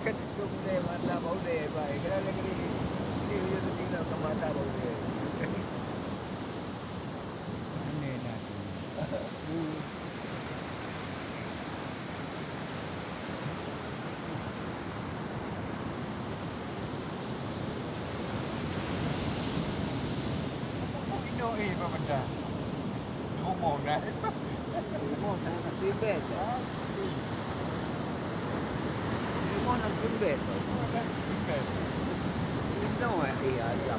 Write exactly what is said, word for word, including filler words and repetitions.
Tutup ulèe mata bak ulèe, bai. Kira lagèe ni, ni uyuh teutinggai ka mata bak ulèe. Aneh na tu. Inoe, eh, pemerintah. Rumoh na. Rumoh na timbet. Rumoh na timbet. Rumoh na timbet. Inoe, eh, aja.